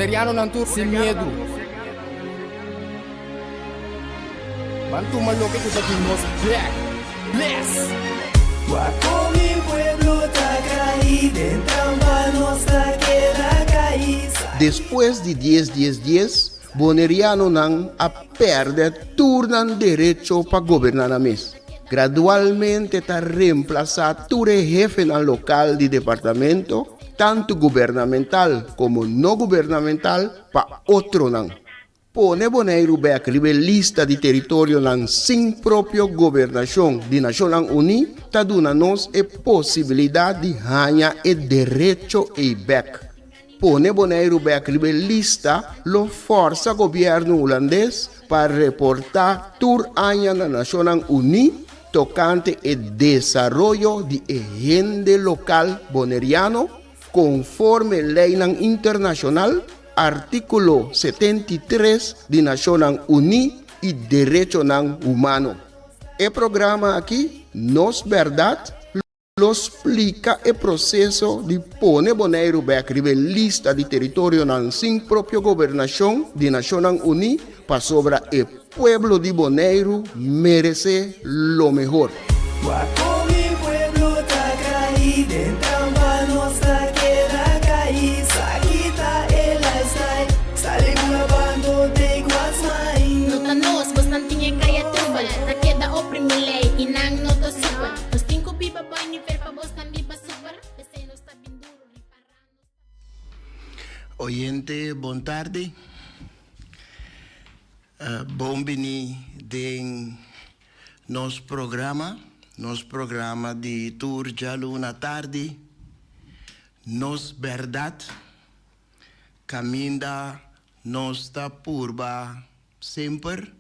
Bonerianonan tur sin miedu. Ban tuma loke ku ta di nos bek. Bless! Wak kon mi pueblo ta kai den trampa nos ta keda kai. Despues di dies dies dies, Bonerianonan a pèrdè tur nan derecho pa goberná nan mes. Gradualmente ta remplasá tur e hefenan lokal di departamento, tantu gubernamental komo no gubernamental, pa otronan. Pone Boneiru bèk riba e lista di teritorionan sin propio gobernashon di Nashonnan Uní ta duna nos e posibilidat di haña e derecho ei bèk. Pone Boneiru bèk riba e lista lo fòrsa gobièrnu hulandes pa reportá tur aña na Nashonnan Uní tokante e desaroyo di e hende lokal boneriano konforme leinan internashonal, artíkulo 73 di Nashonnan Uní i derechonan humano. E programa akí, Nos Bèrdat, lo splika e proseso di pone Boneiru bèk riba e lista di teritorionan sin propio gobernashon di Nashonnan Uní pasobra e pueblo di Boneiru meresé lo mehor. Wak kon mi pueblo ta kai den trampa nos ta keda kai sa kita e lifestyle sali bula bando take what's mine. No ta nos, bosnan tin e kaya trubel Ta keda oprimi lei i nan no ta supel Nos tin ku biba boi nivel pa bosnan biba super P'esei nos ta bin duru ripará nos ta. Oyente bon tardi. Bon bini den nos programa, nos programa di tur djaluna tardi, Nos Berdad, kaminda nos ta purba semper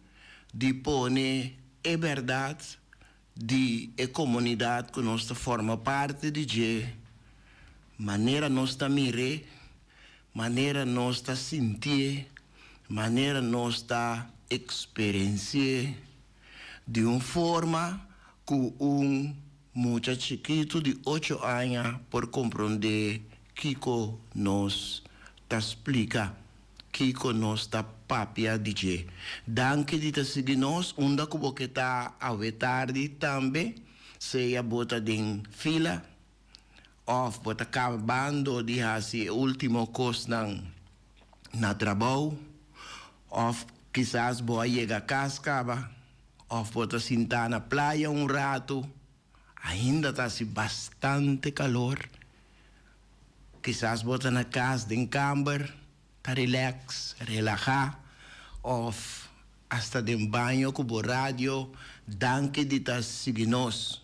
di pone e berdad di e komunidat ku nos ta forma parti di dje, manera nos ta mir'é, manera nos ta sintié, manera nos ta eksperensi'é, di un forma ku un mucha chikitu di ocho aña por komprondé kiko nos ta splika. Kiko nos ta papia di dje? Danki di ta sigui nos unda ku bo ke ta awe tardi tambe, sea bo ta den fila òf bo ta kabando di hasi e último kosnan na trabou òf kisas bo a yega kas kaba òf bo ta sintá na playa un ratu, ainda ta hasi bastante kalor. Kisas bo ta na kas den kamber ta relax, relahá òf asta den baño ku bo radio. Danki di ta sigui nos.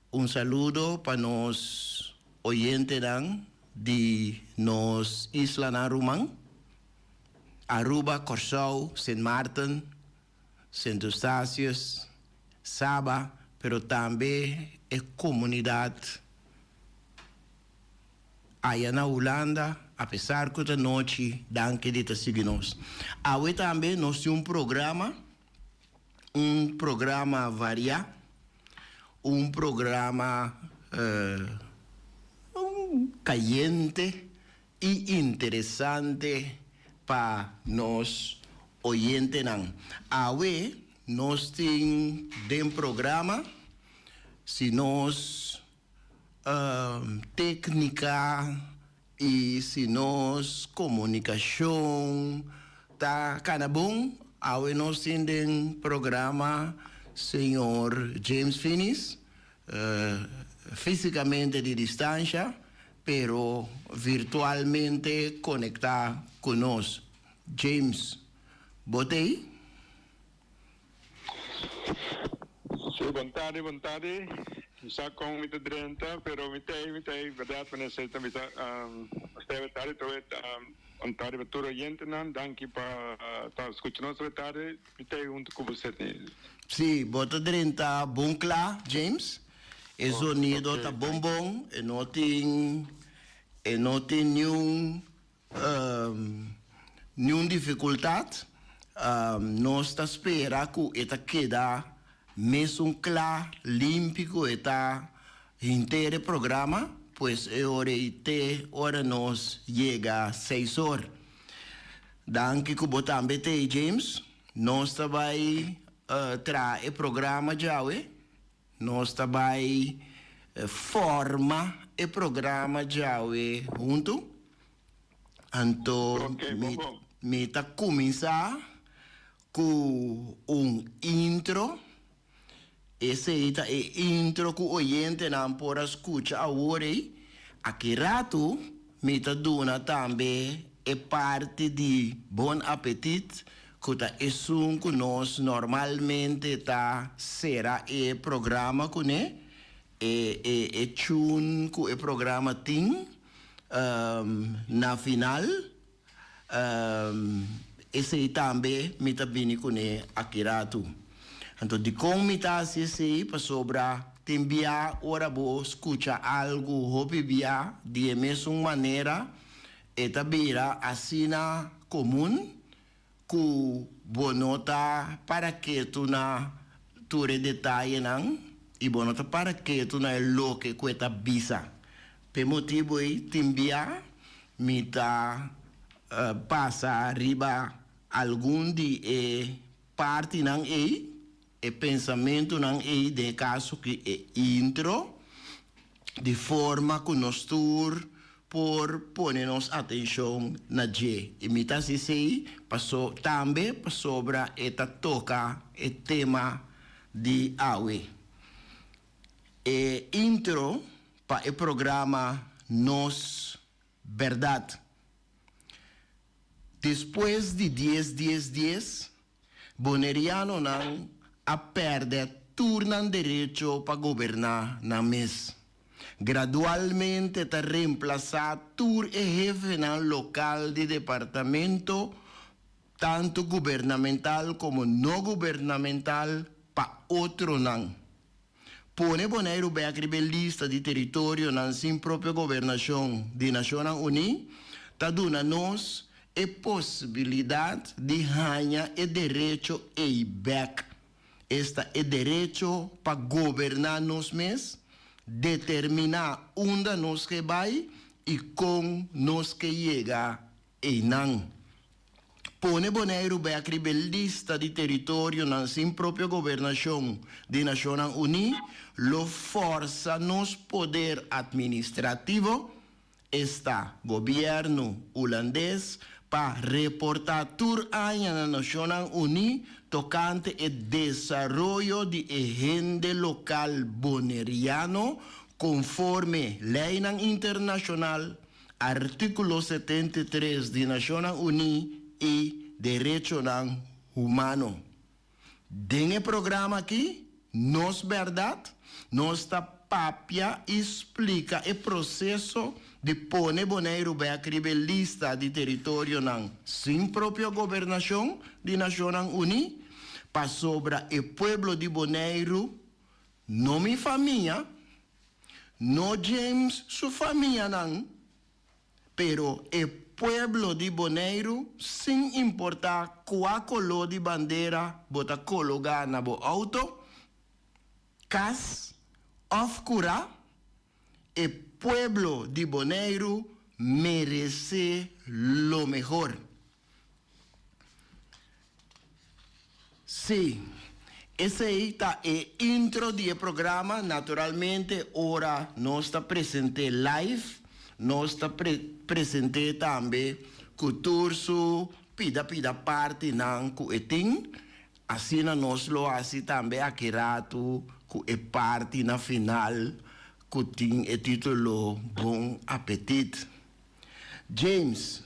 Un saludo pa nos oyentenan di nos islanan ruman, Aruba, Kòrsou, Sint Maarten, Sint Eustatius, Saba, pero tambe e komunidat Aya na Hulanda, apesar ku ta nochi, danki di ta sigui nos. Awe tambe nos tin un programa, un programa variá, un programa kayente i interesante pa nos oyentenan. Awe nos tin den programa, si nos Téknika i si nos komunikashon ta kana bon, awe nos tin den programa señor James Finies, físikamente di distansha, pero virtualmente konektá ku nos. James, bo t'ei? Sí, bon tardi, bon tardi. Mi sa con mi ta drenta, pero mi t'ey, mi t'ey, berdad meneer Sey ta bisa, Esteve tardi towe, bon tardi pa tur oyentenan, danki pa ta scucha nos awe tardi, mi t'ey hunto cu bo Sidney. Sí, bo ta drenta bon cla, James. E zonido ta bon bon, e no tin, e no tin niun Niun difikultat. Nos ta spera ku e ta keda mesun kla, limpi ku e ta henter e programa, pues e ora ei te ora nos yega seis or. Danki ku bo tambe t'ei, James. Nos ta bai traha e programa djawe. Nos ta bai forma e programa djawe huntu. Anto mi mi ta kuminsá ku un intro. Esei ta e intro ku oyentenan por a skucha awor ei. Aki ratu mi ta duna tambe e parti di Bon Apetit ku ta esun ku nos normalmente ta sera e programa kuné, e e e tune ku e programa tin na final. Esei tambe mi ta bini kuné aki ratu. Anto dikon mi ta hasi esei? Pasobra tin bia ora bo skucha algu hopi bia di e mesun manera, e ta bira asina komun ku bo no ta para ketu na tur e detayenan i bo no ta para ketu na e loke ku e ta bisa. P'e motibu ei tin bia mi ta pasa riba algun di e partinan ei, e pensamentunan ei, den e kaso ki e intro, di forma ku nos tur por pone nos atenshon na dje. I mi ta hasi esei paso tambe pasobra e ta toka e tema di awe. E intro pa e programa Nos Berdad. Despues di dies dies dies, Bonerianonan a pèrdè tur nan derecho pa goberná nan mes. Gradualmente ta remplasá tur e hefenan lokal di departamento, tantu gubernamental komo no gubernamental, pa otronan. Pone Boneiru bèk riba e lista di teritorionan sin propio gobernashon di Nashonnan Uní ta duna nos e posibilidat di haña e derecho ei bèk, esta e derecho pa goberná nos mes, determiná unda nos ke bai i kon nos ke yega einan. Pone Boneiru bèk riba e lista di teritorionan sin propio gobernashon di Nashonnan Uní lo fòrsa nos poder atministrativo, esta gobièrnu hulandes, pa reportá tur aña na Nashonnan Uní tokante e desaroyo di e hende lokal boneriano konforme leinan internashonal, Artíkulo 73 di Nashonnan Uní i derechonan humano. Den e programa akí, Nos Bèrdat, nos ta papia i splika e proseso di pone Boneiru bèk riba e lista di teritorionan sin propio gobernashon di Nashonnan Uní, pasobra e pueblo di Boneiru, no mi famia, No James su famianan, pero e pueblo di Boneiru sin importá kua koló di bandera bo ta kologá na bo outo, kas òf kurá, e pueblo di Boneiru meresé lo mehor. Sí, esei ta e intro di e programa. Naturalmente ora nos ta present'é live, nos ta present'é tambe ku tur su pida pida partinan ku e tin. Asina nos lo hasi tambe aki ratu ku e parti na final ku tin e titulo Bon Apetit. James,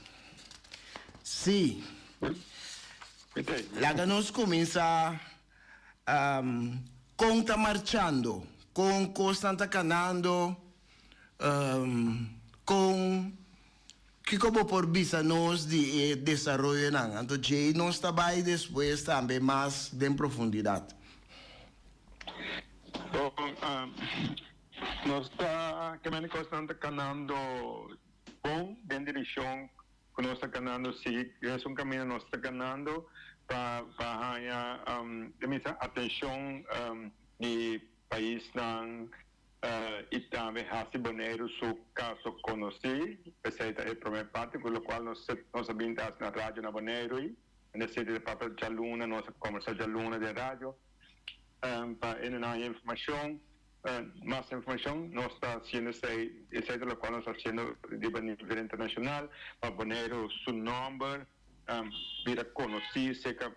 Sí. Laga nos kuminsá kon ta marchando, kon kosnan ta kanando, kon, kiko bo por bisa nos di e desaroyonan? Anto djei nos ta bai despues tambe mas den profundidat. Bon, Nos ta kemende kosnan ta kanando bon den direkshon ku nos ta kanando si es un kaminda nos ta kanando pa pa haña den misa atenshon di paisnan. I tambe hasi Boneiru su kaso konosí. Esei ta e promé parti ku lokual nos nos a bin ta hasi na radio na Boneiru i en esei ta papia djaluna, nos a kombersá djaluna den radio pa e nan haña informashon, mas informashon. Nos ta hasiendo esei, esei ta lokual nos ta hasiendo riba nivel internashonal pa Boneiru su nòmber bira konosí serka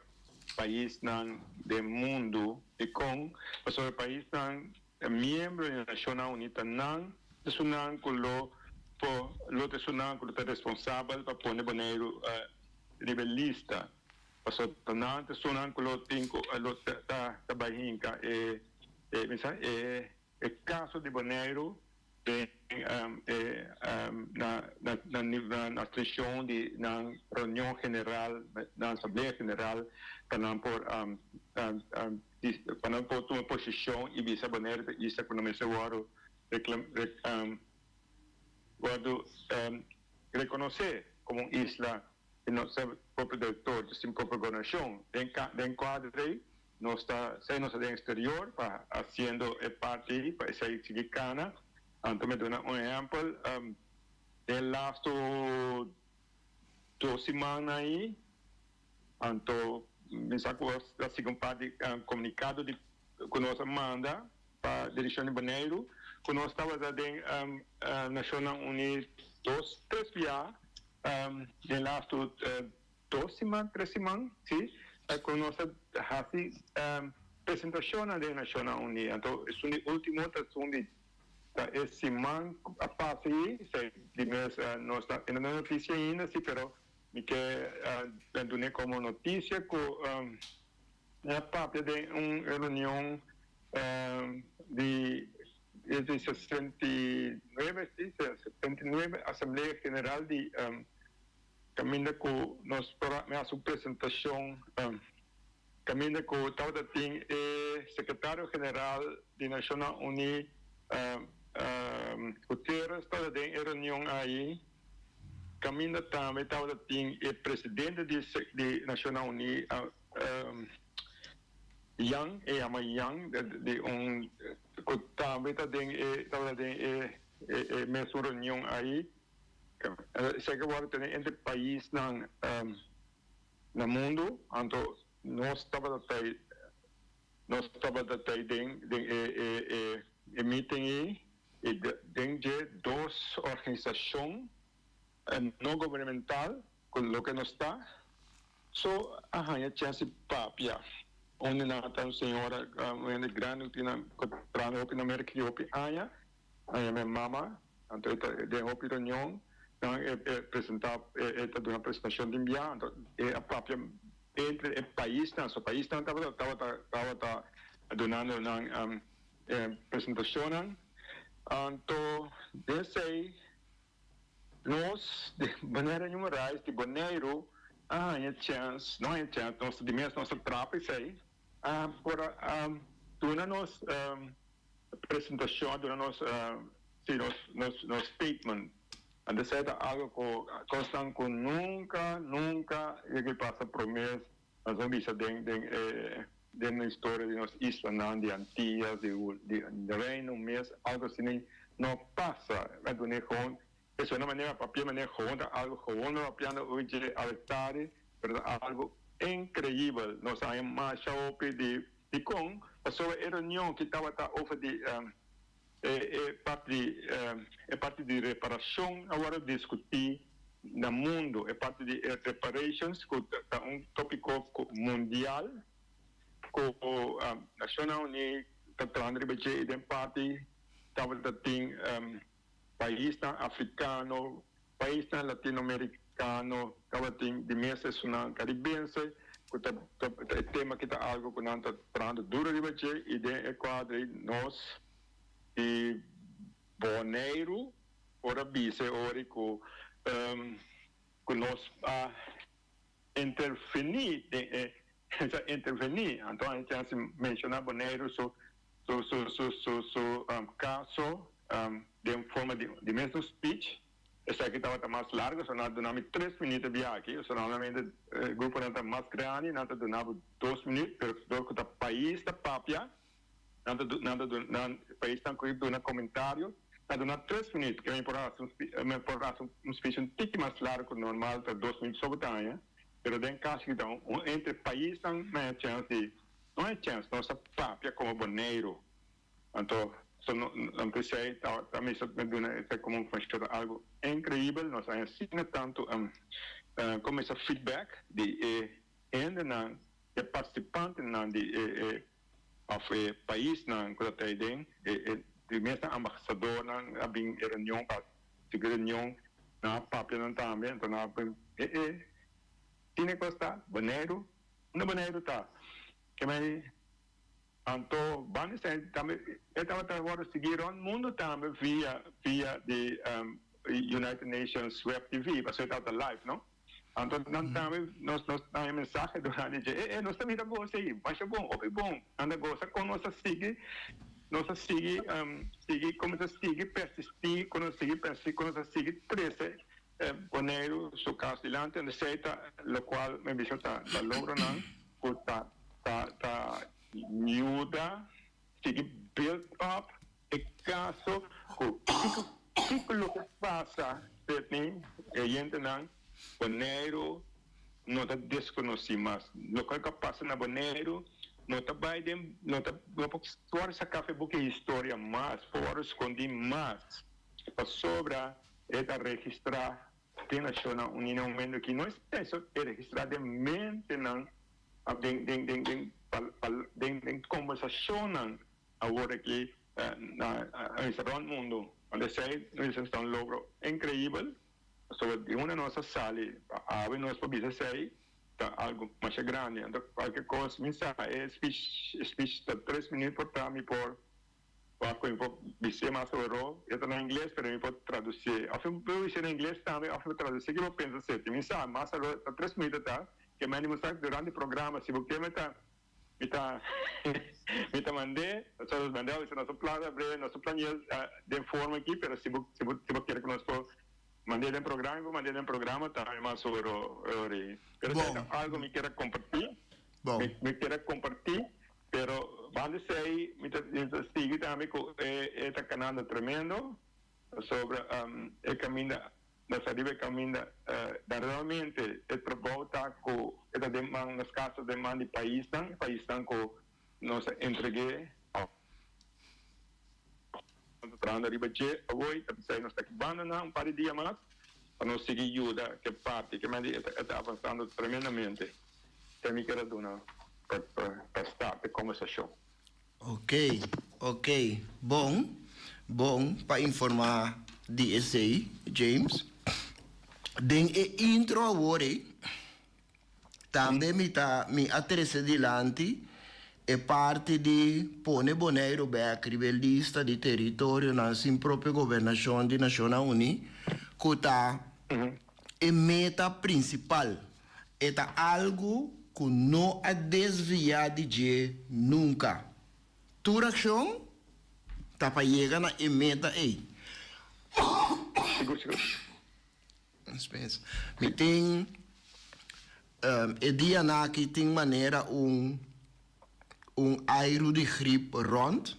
paisnan den mundu. Dikon? Pasobra e paisnan E miembro di Nashonnan Uní ta nan esunnan ku lo por lo ta esunnan ku lo ta responsabel pa pone Boneiru riba e lista. Pasobra ta nan ta esunnan ku lo tin ku lo ta ta bai hinka e e mi sa e e kaso di Boneiru den e na na na na seshon di nan reunion general nan asamblea general pa nan por Pa nan por tuma posishon i bisa Boneiru ta isla ku no mester wòrdu wòrdu rekonosé komo un isla di nos propio direktor, sin propio gobernashon. Den den kuadro ei nos ta esei nos ta den eksterior pa hasiendo e parti ei pa esei sigui kana. Anto mi duna un ehèmpel, den lastu dos simannan ei Anto mi sa ku a sigui un par di komunikado di ku nos a manda pa direkshon di Boneiru ku nos tabata den Nashonnan Uní dos tres bia den lastu dos siman tres siman si ku nos a hasi presentashonnan den Nashonnan Uní. Anto esun di ultimo ta esun di ta e siman ku a pasa ei di mes nos ta no notisia ainda si pero Mi ke dun'é komo notisia ku mi a papia den un reunion di e 69, si, 69 Asamblea General di kaminda ku nos por a, mi a hasi un presentashon kaminda ku tabata tin e Sekretario General di Nashonnan Uní Guterres tabata den e reunion ayi. Caminda tambe tabata tin e presidente di di Nacionnan Uní Yang, e yama Yang, di un cu tambe ta den e tabata den e e mesun reunion ayi. Esaki a worde tene entre paisnan na mundo, anto nos tabata ta nos tabata ta den den e e e meeting ayi. I den dje dos organisashon no gubernamental ku loke nos ta so a haña chèns di papia. Un di nan ta un señora, un hende grandi ku tin ku ta trahando hopi na Merka i hopi aña, a yama e mama, anto e ta den hopi reunion nan e presentá e ta duna presentashon tin bia, anto e a papia entre e paisnan, so paisnan tabata tabata tabata dunando nan E presentashonnan. Anto den esei nos di Bonaire Human Rights di Boneiru a haña chèns, no haña chèns, nos di mes nos a trapa esei, a por a duna nos presentashon, a duna nos, si, nos nos statement. Anto esei ta algu ku kosnan ku nunka, nunka yega pasa promé. Nos a bisa den den e den e historia di nos islanan, di Antillas, di di Reino mes, algo asina no pasa. Mi a dun'é gewoon, esei una manera papia manera gewoon ta algo gewoon no papiando oye dje awe pero ta algo increibel. Nos a haña masha hopi di dikon, pasobra e reunion ki tabata over di e e parti di e parti di reparacion a worde discuti na mundo, e parti di e reparations cu ta un topico mundial cu Nacionnan Uni ta trahando riba dje y den parti tabata tin paisnan africano, paisnan latinoamericano tabatin di mes esunnan caribense cu ta e tema aki ta algo cu nan ta trahando duro riba dje y den e cuadro ey nos di Boneiru por a bisa e ora cu cu nos a interveni den e interveni anto a chance menciona Boneiru su su su su su su caso den forma di di mesmo speech esaki tabata mas largo so nan a duna mi tres minuut e biaha aki so normalmente e gruponan ta mas grandi nan ta duna bo dos minuut pero dor cu ta pais ta papia. Nan ta nan ta duna nan paisnan ku duna komentario nan duna tres minüt ke mi por hasi un mi por hasi un speech un tiki mas largu ku normal ta dos minüt so bo ta haña pero den kaso ki ta un entre paisnan nan e chèns di no e chèns nos ta papia komo Boneiru anto so no nan p'esei ta ta mester mi duna esei komo un funshon ta algu inkreibel nos a haña asina tantu komo mester feedback di e hendenan e partisipantenan di e e Of e paisnan ku ta trae den e e di mes nan ambasadornan a bin e reunion pa sigui reunion nan a papia nan tambe anto nan a bin e e tine kos ta Boneiru unda Boneiru ta ke mei anto banda esei tambe e tabata wòrdu sigui rònt mundu tambe via via di United Nations Web TV pasobra e tabata live no. Anto nan tambe nos nos haña mensahe durante dje, E, e, nos ta mira bo esei, masha bon, hopi bon. Nan ta gosa kon nos ta sigui, nos ta sigui, sigui, kon nos ta sigui persistí, kon nos ta sigui persistí, kon nos ta sigui trese Boneiru su kas dilanti. Anto esei ta lokual mi bisa ta ta logronan ku ta ta ta yuda sigui build up e kaso ku kiko kiko loke pasa Sidney e yentenan Boneiru no ta deskonosí mas loke a pasa na Boneiru no ta bai den no ta no por wòrdu saká for e buki historia mas por wòrdu skondí mas pasobra e ta registrá den Nashonnan Uní na momento aki no es e registrá den mentenan òf den den den den den den kombersashonnan Awor aki na mester rond mundo. Unda esey mester ta un logro increibel pasobra di unda nos a sali pa awe nos por bisa esey ta algo masha grandi. Anto cualkier cos mi sa e speech e speech ta tres minuut por ta mi por wak cu mi por bis'e mas oro e ta na ingles pero mi por traduci'e of mi por bis'e na ingles tambe of mi por traduci'e ki bo pensa seti mi sa mas oro ta tres minuut ta ke mende mi sa durante programa si bo ke mi ta Mi ta mi ta mand'é, nosotros mand'é awe nos plan abre nos plani'é den forma aki, pero si bo si bo si bo kier ku nos por mand'é den programa, mi por mand'é den programa tambe mas oro ori. Pero esei ta algu mi kier a kompartí, mi mi kier a kompartí, pero banda esei mi ta mi ta sigui tambe ku e e ta kanando tremendo, pasobra e kaminda Nos a riba e caminda dan realmente e trabou ta cu e ta den man, nos cas ta den man di paisnan, e paisnan cu nos a entregue of nos ta trahando riba dje awoy, ta pesey nos ta aki banda nan un par di dia mas pa nos sigui yuda ke parti, ke mende e ta avansando tremendamente. Esey mi kier a duna pa start e conversacion. Ok, ok. Bon, bon pa informa di esey, James. Den e intro awor ey, tambe mi ta, mi a trece dilanti e parti di pone Boneiru bek riba e lista di teritorionan sin propio gobernacion di Nacionnan Uni, cu ta e meta principal. E ta algu ku no a desviá di dje nunka. Tur akshon ta pa yega na e meta ei. Sigur, sigur. Spes. Mi tin e dianan aki tin manera un un airu di grip rond,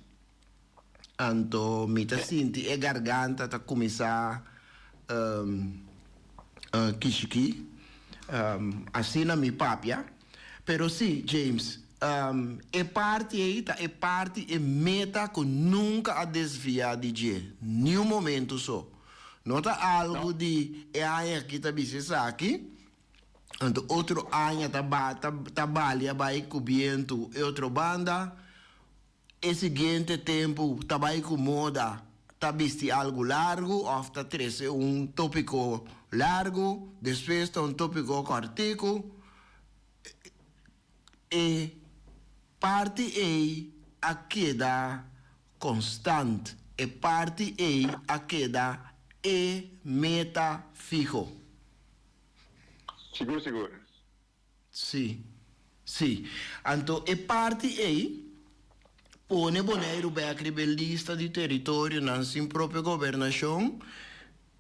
anto mi ta sinti e garganta ta cuminsa kishiki, asina mi papia. Pero si, James, e parti ei ta e parti, e meta cu nunca a desvia di dje, ni un momento so. No ta algo di e aña aki ta bisa esaki, Anto otro aña ta ba ta ta balia bai ku bientu e otro banda. E siguiente tempu ta bai ku moda ta bisti algu largu òf ta trese un tópiko largu, despues ta un tópiko kòrtiku. E parti ei a keda konstant, e parti ei a keda e meta fiho. Sigur sigur. Sí, sí. Anto e parti ei pone Boneiru bek riba e lista di teritorionan sin propio gobernashon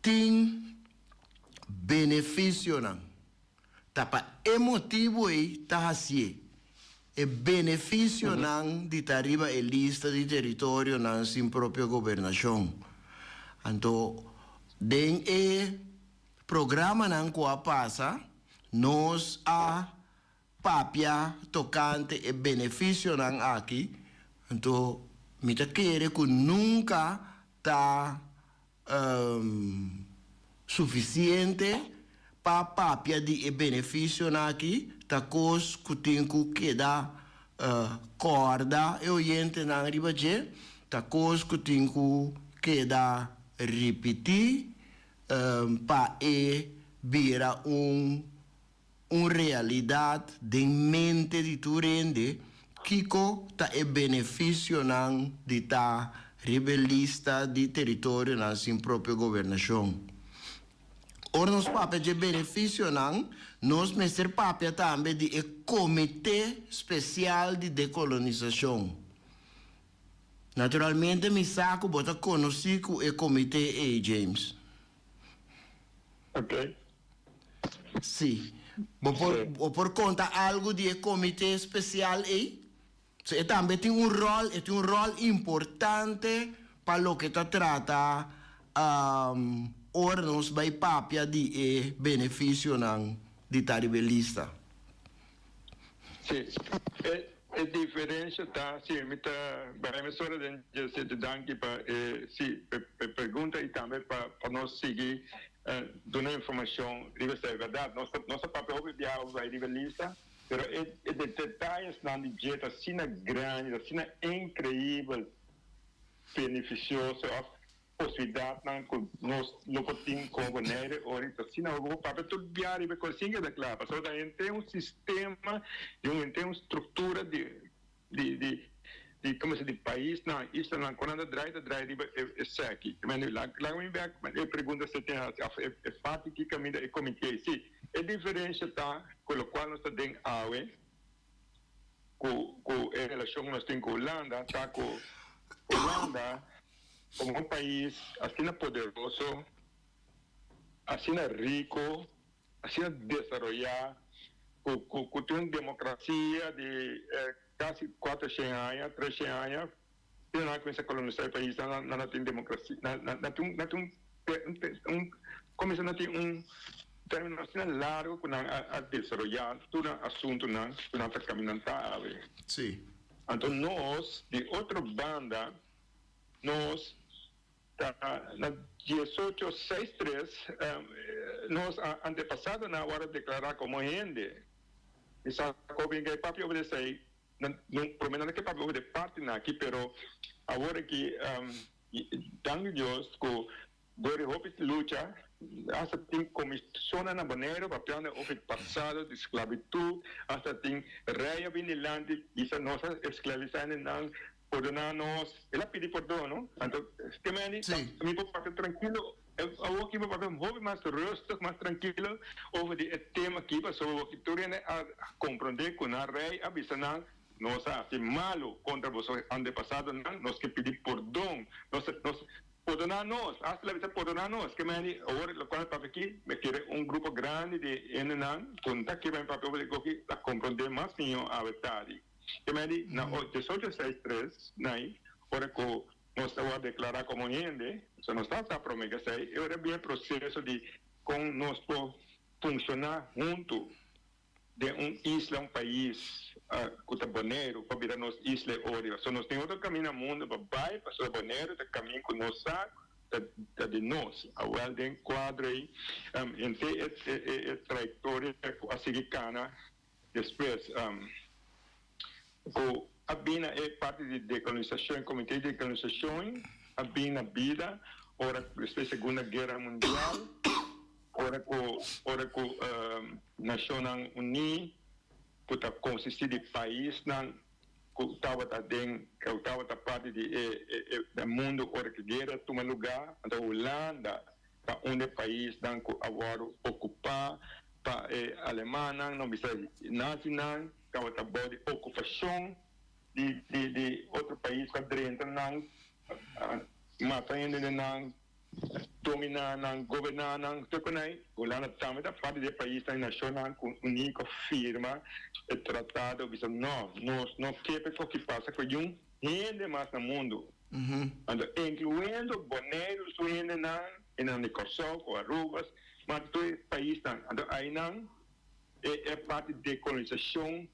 tin benefisionan. Ta pa e motibu ei ta hasié. E beneficionan di ta riba e lista di teritorionan sin propio gobernacion. Anto den e programanan cu a pasa nos a papia tocante e beneficionan aki, anto mi ta kere cu nunca ta suficiente pa papia di e beneficionan aki, ta cos cu tin cu keda corda e oyentenan riba dje, ta cos cu tin cu keda ripiti pa e bira un un realidat den mente di tur hende kiko ta e benefisionan di ta riba e lista di teritorionan sin propio gobernashon. Ora nos papia dje benefisionan, nos mester papia tambe di e Komité Spesial di Dekolonisashon. Naturalmente mi sa ku bo ta konosí ku e komité ei, James. Ok. Sí. Bo por, bo por konta algu di e komité spesial ei? So e tambe tin un ròl, e tin un ròl importante pa loke ta trata ora nos bai papia di e benefisionan di ta riba e lista. Sí. E, e diferensha ta, sí, mi ta bai mesora den dje sete danki pa e, sí, e pregunta i tambe pa, pa nos sigui Duna informacion riba esei. Berdad, nos ta nos ta papia hopi biaha over bai riba lista, pero e e detayesnan di dje ta asina grandi, ta asina increibel beneficioso of posibilidadnan cu nos lo por tin como Bonaire ora ta asina hopi. Bo papia tur biaha riba e cos sin keda cla, pasobra ta henter un sistema di un henter un structura di di di di como se di paisnan, islanan cu nan ta draai ta draai riba e esaki. Laga mi bek e pregunta se tin haci of e parti ki caminda e comite. Si, e diferencia ta cu locual nos ta den awe cu cu e relacion cu nos tin cu Hulanda ta cu Hulanda como un pais asina poderoso, asina rico, Asina desaroyá ku ku tin un demokrasia di kasi kuatershen aña, treshen aña, tin nan a kuminsá kolonisá e pais, nan nan a tin demokrasia, nan nan tin un nan tin un kuminsá nan tin un término asina largu ku nan a a desaroyá tur nan asuntunan ku nan ta kaminantá awe. Sí. Anto nos di otro banda nos. Ta na diesocho seis tres nos antepasadonan a wòrdu deklará komo hende. Mi sa ku bin ke papia over di esei, promé nan a ke papia over di e partinan aki, pero awor aki danki Dios ku dor di hopi lucha asta tin komisionnan na Boneiru papiando over di pasado di sklabitut, asta tin rei a bin dilanti bisa nos a esklavisá hendenan. Pordoná nos. El a pidi pordon, no? Anto, ke meni, mi por papia trankilo. Awor aki mi por papia hopi mas rustig, mas trankilo over di e tema aki, pasobra awor aki tur hende a komprondé ku nan rei a bisa nan, Nos a hasi malu kontra boso antepasadonan, nos ke pidi pordon. Nos, nos, pordoná nos. Asta el a bisa pordoná nos. Ke meni, awor lokual mi papia aki, mi kere un grupo grandi di hendenan ku no ta kere pa mi papia over di koki ta komprondé mas mihó awe tardi. E mei di na diesocho seis tres nai, ora ku nos ta wòrdu deklará komo hende, so nos ta sa promé ku esei, e ora bin e proseso di kon nos por funshoná huntu den un isla, un pais ku ta Boneiru, pa bira nos isla e ora. So nos tin otro kaminda na mundu pa bai, pasobra Boneiru ta kamin ku nos sa ta di nos. Awèl den kuadro ei, henter e trayektoria ku a sigui kana Despues ku a bin na e parti di dekolonisashon, e komité di dekolonisashon a bin na bida ora despues Segunda Guera Mundial, ora ku ora ku Nashonnan Uní ku ta konsistí di paisnan ku tabata den ku tabata parti di e e mundu ora ku guera a tuma lugá, anto Hulanda ta un di e paisnan ku a wòrdu okupá pa e alemannan, no bisa nazinan, tabata bou di okupashon di di di otro pais ku a drenta nan, mata hende den nan. Dominá nan, goberná nan, tur ku nan. Hulanda tambe ta parti di e paisnan i nashonnan ku uní ku firma e tratado bisa no, nos no ke pa e koki pasa ku yun hende mas na mundu. Anto inkluendo Boneiru su hendenan, hendenan di Kòrsou ku Aruba, mas tur e paisnan. Anto ainan e e parti dekolonisashon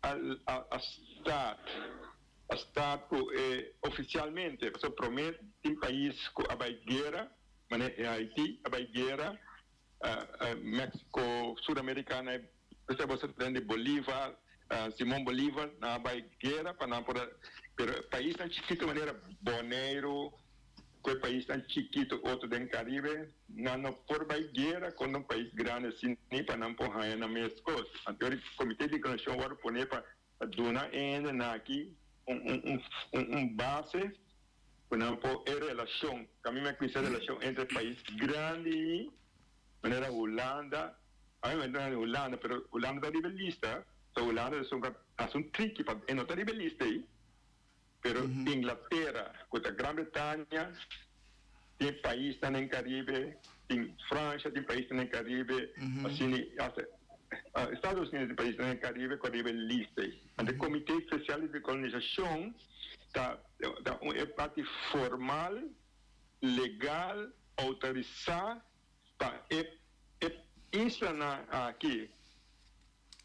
a start, a start ku e ofisialmente, pasobra promé tin pais ku a bai guera, manera e Haiti a bai guera, Mexico, Sur America, nan e bo sa tende Bolivar, Simon Bolivar, nan a bai guera pa nan por a, pero paisnan chikito manera Boneiru, Ku e paisnan chikitu otro den Karibe, nan no por bai guera kontra un pais grandi asina ni pa nan por haña nan mes kos. Anto e Komité di Konexion wòrdu poné pa duna e hendenan aki un base ku nan por e relashon, kaminda mi a kuminsá relashon entre pais grandi manera Hulanda, a mi no Hulanda pero Hulanda ta riba e lista, so Hulanda ta hasi un triki pa e no ta riba e lista ei. Pero Inglatera, ku ta Gran Bretania, tin paisnan den Karibe, tin Fransha tin paisnan den Karibe, asina hasta Estados Unidos tin paisnan den Karibe ku a riba e lista ei. Anto e Komité Spesial di Dekolonisashon ta ta un e parti formal, legal, outorisá pa e e islanan aki.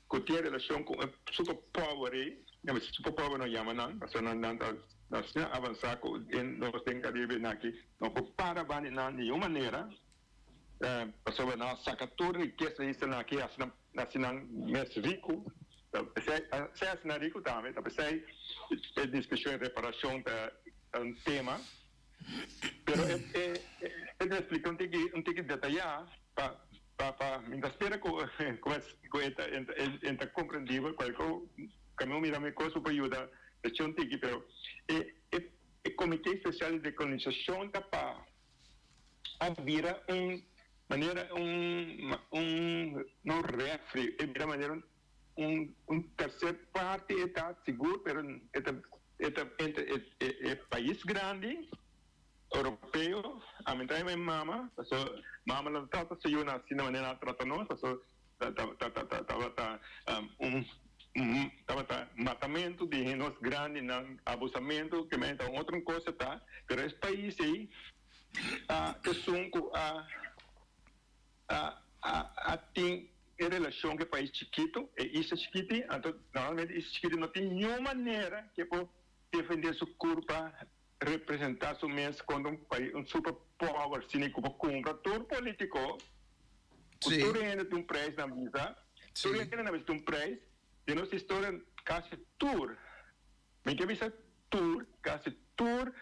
Ku tin relashon ku e superpower ei, superpower no yama nan, pasobra nan nan ta asina avansá ku den nos den Karibe nan aki no por para banda di nan niun manera, pasobra nan a saka tur rikesa di isla nan aki hasi nan hasi nan mes riku, ta p'esei esei hasi nan riku tambe, ta p'esei e diskushon e reparashon ta un tema, pero e e e ta splika un tiki un tiki detayá pa. Pa pa mi ta spera ku ku e ta e ta komprendibel kualke kami mira mi kos por yuda e un tiki pero e e e komite spesial di dekolonisashon ta pa a bira un manera un un no refri e bira manera un un terser parti e ta sigur pero e ta e ta entre e e pais grandi. Europeo, a mi ta mi mama, paso mama no ta trata su yunan asina manera nan a trata nos, paso tabata un tabata matamentu di nos grandinan, abusamentu, ke men ta un otro cosa ta, pero es pais ei a esun ku a a a tin e relashon ku e pais chikitu, e isla chikiti, anto normalmente isla chikiti no tin niun manera ke por defende su kurpa. Representa su mes contra un pais, un super power asina cu por cumpra tur politico, cu tur hende tin un prijs na bisa, tur hende na bisa tin un prijs, den nos historia casi tur, mi ke bisa tur, casi tur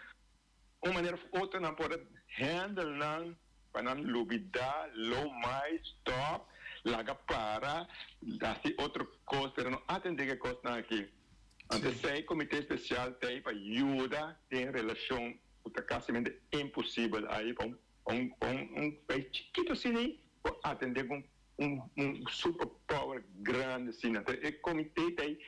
un manera of otro nan por a handle nan pa nan lubida, lo mai, stop, laga para, haci otro cos, pero no atende cu e cosnan aki. Anto esei Comité Especial ta ei pa yuda den relacion cu ta casimente imposibel ai pa un un un pais chikito asina ei por atende cu un un super power grandi asina. Anto e comité ta ei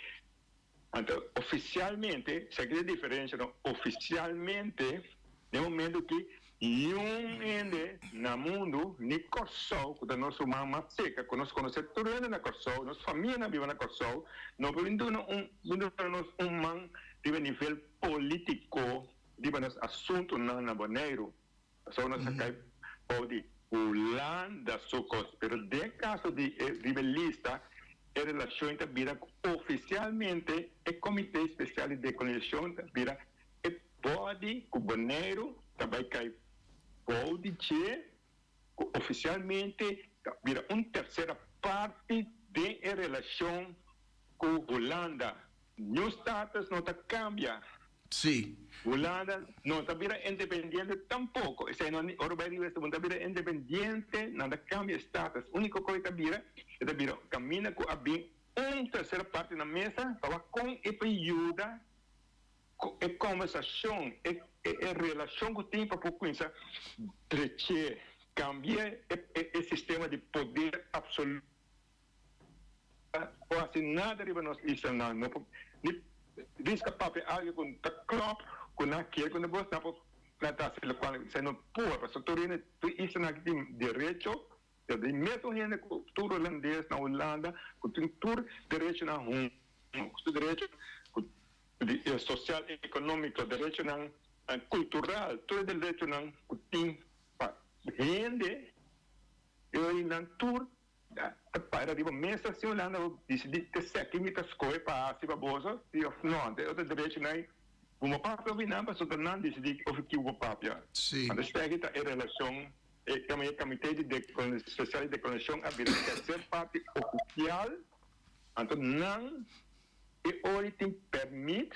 anto oficialmente esaki ta e diferencia no oficialmente den momento ki Niun hende na mundu, ni Kòrsou, ku ta nos ruman mas seka, ku nos konosé tur hende na Kòrsou, nos famianan biba na Kòrsou, no por bin duna un bin duna nos un man riba nivel polítiko riba nos asuntunan na Boneiru. Pasobra nos a kai bou di Hulanda su kos. Pero den kaso di e riba e lista, e relashon ta bira ku ofisialmente e Komité Spesial di Dekolonisashon ta bira E body ku Boneiru ta bai kai bou di dje ku ofisialmente ta bira un tersera parti den e relashon ku Hulanda. New status no ta kambia. Sí. Hulanda no ta bira independiente tampoko. Esei no ora bai riba esei bo no ta bira independiente, nan ta kambia e status. Uniko kos e ta bira, e ta bira kaminda ku a bin un tersera parti na mesa pa wak kon e por yuda Ku e kòmbersashon, e e relashon ku tin pa por kuminsá drech'é, kambi'é e e sistema di poder absoluto por hasi nada riba nos islanan. No por ni riska papia algu ku ta klòp ku nan kier ku nan bos, nan por. nan ta hasi lokual esei no por pasobra tur hende tur islanan aki tin derecho ta di mesun hende ku tur holandes na Hulanda ku tin tur derechonan huntu su derecho ku di sosial ekonómiko derechonan kultural tur e derechonan ku tin pa hende e ora nan tur Ta para riba mesa si Hulanda bo disidí te seki mi ta skohe pa hasi pa boso si of no. Anto e otro derechonan ei bo no papia obi nan pasobra ta nan disidí of ki bo papia. Anto esaki ta e relashon e kaminda e Komité di Spesial di Dekolonishon a bira terser parti ofisial. Anto nan e ora tin pèrmit,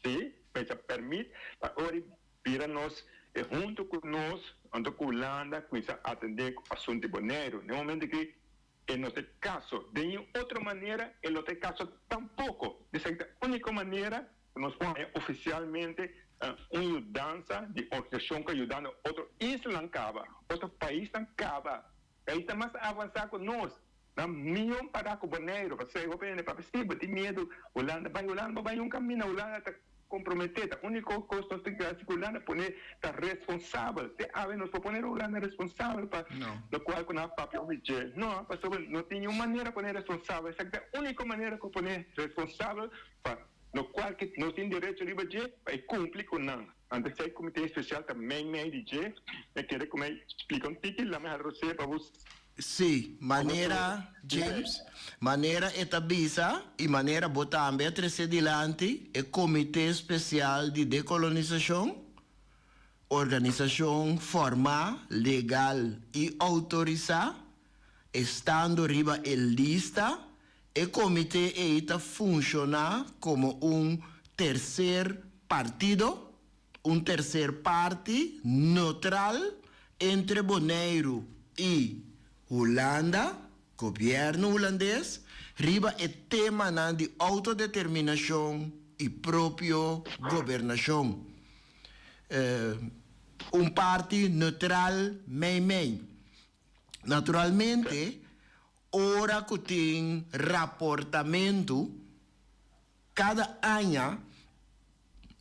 si, pensa pèrmit pa ora Bira nos e hunto ku nos anto ku Hulanda kuminsá atendé ku asuntu di Boneiru. Den momento ki e no ta e kaso den un otro manera e lo ta e kaso tampoko. Esaki ta úniko manera ku nos por haña ofisialmente un yudansa di organisashon ku a yudando otro islanan kaba, otro paisnan kaba. Paisnan mas avansá ku nos. Nan mion para ku Boneiru, pasobra hopi hende papia si bo tin miedu Hulanda bai Hulanda bo bai un kaminda Hulanda ta komprometé ta uniko kos nos tin ke hasi ku Hulanda pone ta responsabel te awe nos por pone Hulanda responsabel pa lokual ku nan a papia hopi dje no pasobra no tin niun manera pone responsabel esaki ta e uniko manera ku pone responsabel pa lokual ke nos tin derecho riba dje pa e kumpli ku nan anto esei komite espesial ta mei mei di dje mi a kere ku mi splika un tiki lami hala rosé pa bo. Sí, manera, James, manera e ta bisa i manera bo tambe a trese dilanti, e Komité Spesial di Dekolonisashon, organisashon formá, legal i outorisá, estando riba e lista, e komité ei ta funshoná komo un terser partido, Un terser parti neutral entre Boneiru i Hulanda, gobièrnu hulandes, riba e temanan di outodeterminashon i propio gobernashon. Un parti neutral meimei. Naturalmente, ora ku tin raportamentu kada aña,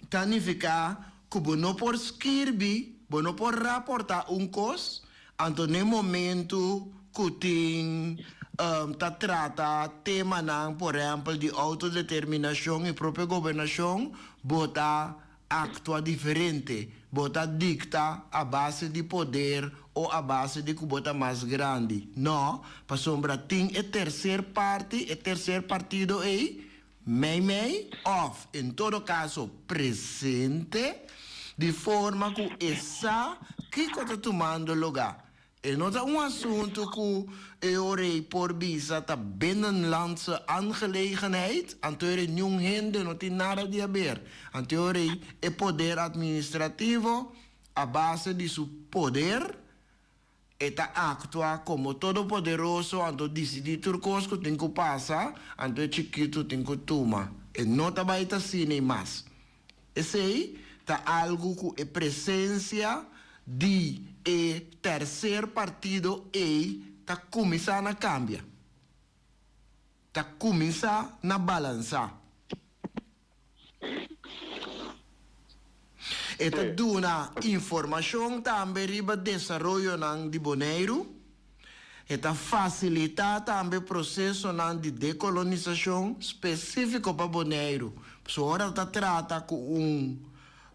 Ta nifiká ku bo no por skirbi, bo no por raportá un kos, anto n'e momentu ku tin ta trata temanan, por ehèmpel di outodeterminashon i propio gobernashon, bo ta aktua diferente, bo ta dikta a base di poder o a base di ku bo ta mas grandi. No, pasobra tin e terser parti, e terser partido ei, Meimei òf en todo kaso presente, di forma ku e sa kiko ta tumando lugá. E no ta un asuntu ku e ora ei por bisa ta binnenlandse aangelegenheid, anto e niun hende no tin nada di haber. Anto e ora ei e poder administrativo a base di su poder, E ta aktua komo Todopoderoso, anto disidí tur kos ku tin ku pasa, anto e chikitu tin ku tuma. E no ta bai ta asina mas. Esei ta algu ku e presensia di e terser partido ei ta kuminsá na kambia. Ta kuminsá na balansá. E ta duna informashon tambe riba desaroyonan di Boneiru. E ta fasilitá tambe prosesonan di dekolonisashon spesífiko pa Boneiru. Pasobra ora ta trata ku un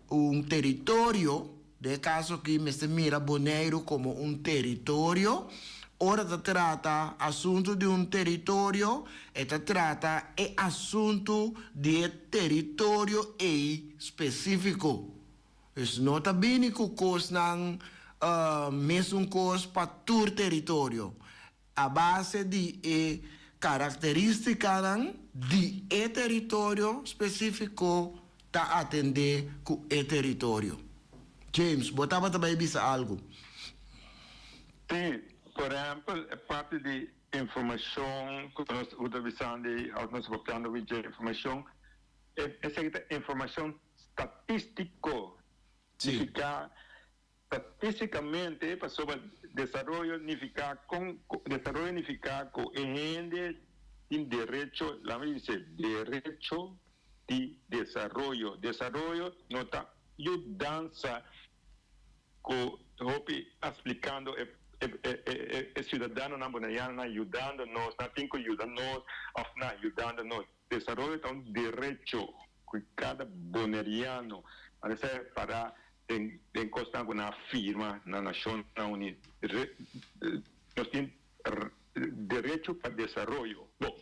un teritorio, Den e kaso aki mester mira Boneiru komo un teritorio. Ora ta trata asuntu di un teritorio, e ta trata e asuntu di e teritorio ei spesífiko. Dus no ta bini ku kosnan mesun kos pa tur teritorio. A base di e karakterístikanan di e teritorio spesífiko ta atendé ku e teritorio. James, bo tabata bai bisa algu? Sí, por ehèmpel e parti di informashon ku nos ku ta bisando ei òf nos ta papiando wi dje informashon, esaki ta informashon statístiko, nifiká Statisticamente pasobra desaroyo nifica con desaroyo nifica cu e hende tin derecho, laat mi bisa derecho di desaroyo. Desaroyo no ta yudansa. Ku hopi a splikando e e siudadanonan bonerianonan yudando nos, nan tin ku yuda nos òf nan yudando nos. Desaroyo ta un derecho ku kada boneriano a mester para den den kosnan ku nan a firma na Nashonnan Uní. Nos tin derecho pa desaroyo. Bon,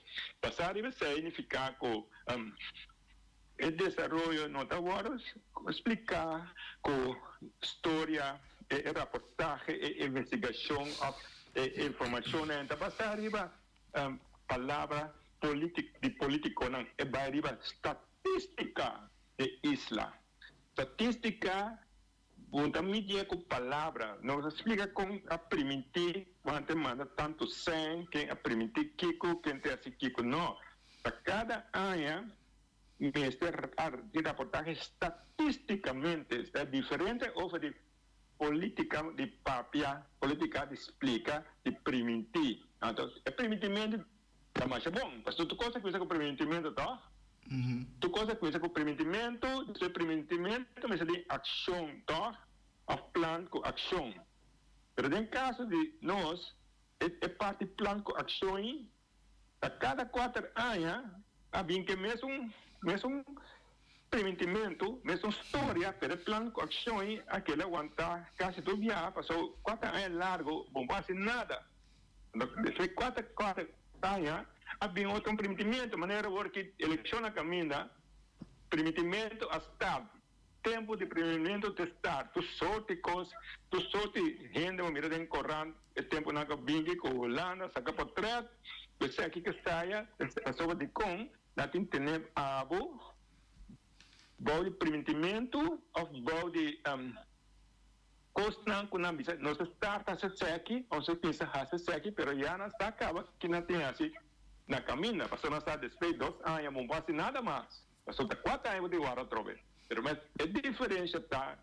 basá riba esei nifiká ku E desaroyo no ta wòrdu spliká ku storia, e raportahe, e investigashon òf e informashonnan ta basá riba palabra di polítikonan. E bai riba statistika di isla. Statistika bo ta midié ku palabra. No ta splika kon a primintí wante manda tantu sèn, ken a primintí kiko, ken ta hasi kiko. No. Pa kada aña mester di raportahe statisticamente, esta diferente over di politica di papia, politica di splica, di priminti. Anto e primintimento ta masha bon, pasobra tur cos a cuminsa cu primintimento toch? Tur cos a cuminsa cu primintimento, despues primintimento mester den accion toch? Of plan cu accion. Pero den caso di nos, e parti plan cu accion Ta kada kuater aña a bin ke mesun mesun primintimentu, mesun storia, pero e plan ku akshon a keda wantá kasi tur biaha pasobra kuater aña largu bo no por hasi nada. Despues kuater kuater aña a bin otro un primintimiento, manera awor ki elekshon a kaminda, primintimiento a stap. Tempu di primintimentu te start, tur sorti kos, tur sorti hende bo mira den korant e tempunan ku a binti ku Hulanda saka portret, esaki ke saya pasobra dikon nan tin tene abo bou di primintimentu òf bou di kosnan ku nan bisa nos a start hasi esaki òf nos a pensa hasi esaki pero ya nan sa kaba ki nan tin hasi na kaminda pasobra nan sa despues dos aña bo no por hasi nada mas. Pasobra ta kuater aña bo tin wòrdu atrobe. Pero mes e diferensha ta